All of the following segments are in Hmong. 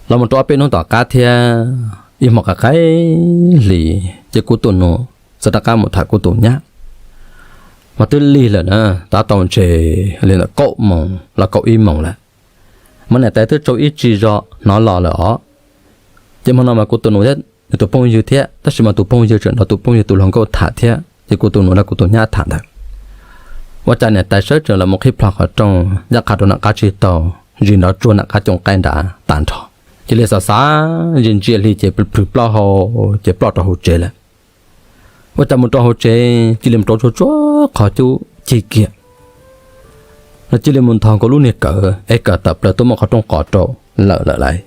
Los mus rau ob peb hnub tom qab thiab ib hmo qaim qaim hli, ces kuv tus nus txawm rov qab mus tham kuv tus nyab. Mas twb lig lawm na, tab tau ntshe li ntawm kaum moos los kaum ib moos lawm. Mas niam tais twb tsau ib tsig zog hnov los lawm os. Ces hmo no mas kuv tus nus thiab nws tus phooj ywg thiab, tab sis mas tus phooj ywg tseem nrog tus phooj ywg tus hluas nkauj tham thiab, ces kuv tus nus nrog kuv tus nyab tham ntawd. Ua cas niam tais sawv tsees los mus qhib plho qhov rooj, ncaj qha rau nram qab tsib taug, zis nrov tsuag nram qab cooj qaib nrad tas nrho. Cia li xav xav ntsia ntsia hli ces plhws plaub hau, ces ploj rau hauv tsev lawm. Ua cas mus rau hauv tsev cia li mus rau tsuag tsuag qhov cub cig kiag, no cia li mus nthos nkaus lub niag kawm es kawm tawm plaws tuaj muaj qhov rooj qos rau lawm lawm lauj.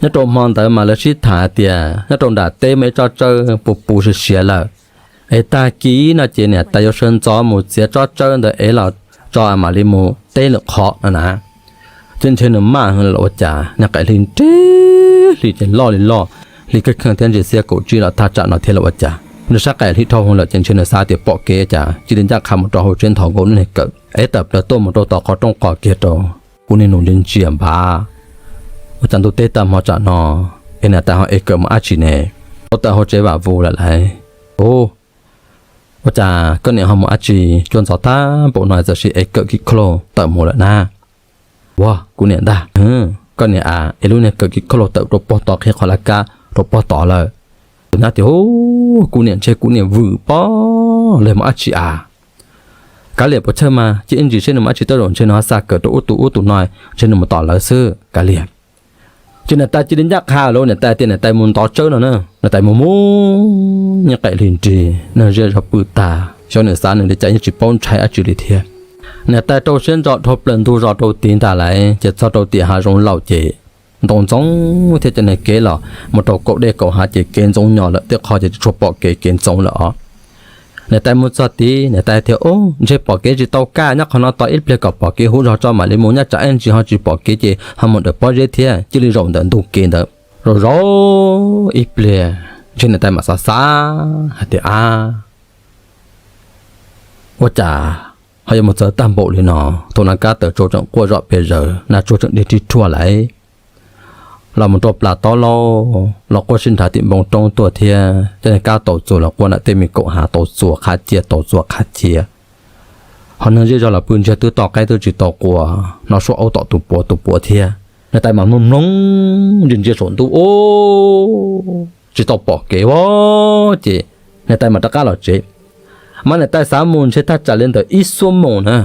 Nyob rau hmo ntawd mas lawv sib tham hais tias nyob rau nram teb muaj ib tsob tsawb puv puv siav siav lawm, es tag kis no ces niam tais yuav sawv ntxov mus txiav tsob tsawb ntawd es los tso mam li mus teb lawm qhov no na. Ces ntshe nws maj heev lawm los ua cas, niag qaim hli nrig hli ces loj li loj, hli kheej kheej thiab ntse xiab kaum tsib los thaj tsam no thiab los ua cas, nws sab qaim hli dhau heev lawm ces ntshe nws xav tias pom kev cas cia li ncaj qha mus rau hauv tsev nthos nkaus lub niag kawm es tawm plaws tuaj mus rau tom qhov rooj qos kiag rau kuv niag nus ntsia ntsia nphav. Ua cas ntuj teb tag hmo tsam no es niam tais ho es kawm mus dab tsi ne? Rau tawm hauv tsev vam vus lawm lauj. Ua cas koj niam ho mus dab tsi tsaus ntxov tag npaum no txawm sim es kawm kiv khaub lauj tawm mus lawm na? Ua kuv niam ntag, koj niam a es lub niag kawm kiv khaub lauj tawm rau pog tod qhib qhov laj kab rau pog tod lawm. Tus nyab tias, Hu, kuv niam ntshe kuv niam vwm pob lawm mus dab tsi a? Kav liam puas tsawg mas cia ib ntsis seb nws mus dab tsi, tej zaum ntshe nws ho xa kawm rau ub tus ub tus no, ntshe nws mus tom lawv xwb, kav liam. Ces niam tais cia li ncaj qha lawm, niam tais tias niam tais mus ntov tsawb no na, niam tais mus mus nyob qaim hli nrig, neeg zej zog pw tag, xyov nws xav nws li cas yeej tsis paub ntshai dab tsi li thiab. Niam tais rau siab ntso dhau plaws ntug zos rau tid ntag lauj, ces txog rau tim hav zoov laus ces ntoo ntxoov thiab cov niag kev los mus rau kaum dej kaum hav ces kev ntxoov nyo lawm, tej qho ces tsis tshua pom kev, kev ntxoov lawm os. Niam tais mus txog tid niam tais tias, Ub, ntshe pom kev tsis tau kaj, nyob qhov no tos ib pliag kom pom kev huv zog tso mam li mus, nyob tsam ib ntsis ho tsis pom kev ces ho mus dawm pob zeb thiab. Cia li zaum ntawm ntug kev ntawd zaum zaum ib pliag, ntshe niam tais mam xav xav hais tias, Ab, ua cas ho yuav mus txawv tag npaum li no? Thaum no kab tawm tsau tseem quaj zom pes zaws, nas tsuag tseem dig rhij rhuaj lauj. Los mus rau plas taub lauj, los quaj sib nrhav tim npoo roob tuaj thiab, cov niag kab tau txuas los quaj nram tej me kaum hav tau txuas qhav cia tau txuas qhav cia. Ho neeg zej zog los pw ntsiag twb toj qaib twb tsis tau quas, hnov suab aub tom tus puav tus puav thiab. Niam tais mas mloog mloog ntsia ntsia saum ntuj ub, tsis tau pom kev os. Ces niam tais mas rov qab los tsev. Mas niam tais xav mus ntshe thaj tsam li ntawm ib xuab moos na.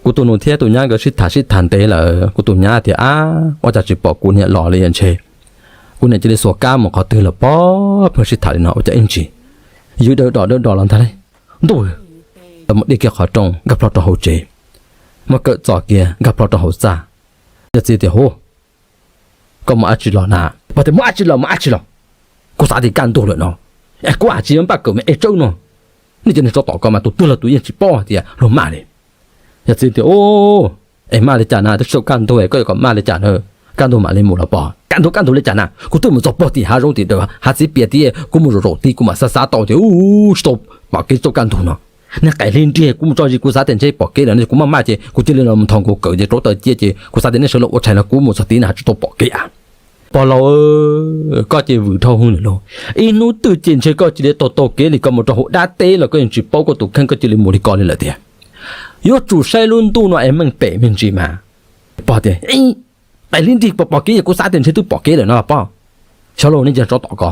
Kuv tus nus thiab tus nyab nkawd sib tham sib tham ntev lawm, kuv tus nyab tias, Ab, ua cas tsis pom kuv niam los li os ntshe? Kuv niam cia li xuas kab mus qhov twg lawm pob? Pheej sib tham li no ua cas ib ntsis ywj dawb dos dawb dos los ntag lauj. Ntuj, tau mus dij kiag qhov rooj nkag plho rau hauv tsev, muab kawm txo kiag nkag plho rau hauv txaj. Yawm txiv tias, Hu, koj mus dab tsi los na? Pog tias, Mus dab tsi los, mus dab tsi los? Kuv xav tias kaj ntug lawm no, es kuv dab tsi npaj kawm me es tsawb no. Nej cov niag tsov tom ko mas tus twg los tus yeej tsis paub hais tias luag maj li. Yawm txiv tias, Ub, es maj li cas na? Twb tsis tau kaj ntug es koj yuav kom maj li cas na? Kaj ntug mam li mus los pog. Kaj ntug kaj ntug li cas na? Kuv twb mus txog pog tim hav zoov tim hav txiv pias tid, kuv mus zaum zaum tid kuv mam xav xav tau tias ub, tsis tau pom kev, tsis tau kaj ntug no. Niag qaim hli nrig, kuv mus tso zis kuv xav tias ntshe pom kev lawm no, kuv maj maj ces kuv cia li los nthos nkaus kawm ces rauv taws cia ces kuv xav tias nej sawv los ua tshais no, kuv mus txog tid na tsis tau pom kev a. Pog laus, koj ces vwm dhau hwv lawm lauj. Ib hnub twg ces ntshe koj cia li taug taug kev li ko mus rau hauv dab teb los koj yeej tsis paub koj tus kheej, koj cia li mus li ko li lawm tiag. Yuav tsum saib lub ntuj no es meej pem me ntsis mas. Pog tias, Qaim hli nrig, pom pom kev, kuv xav tias ntshe twb pom kev lawm no pog. Xyov lauj, nej cov tsov tom ko.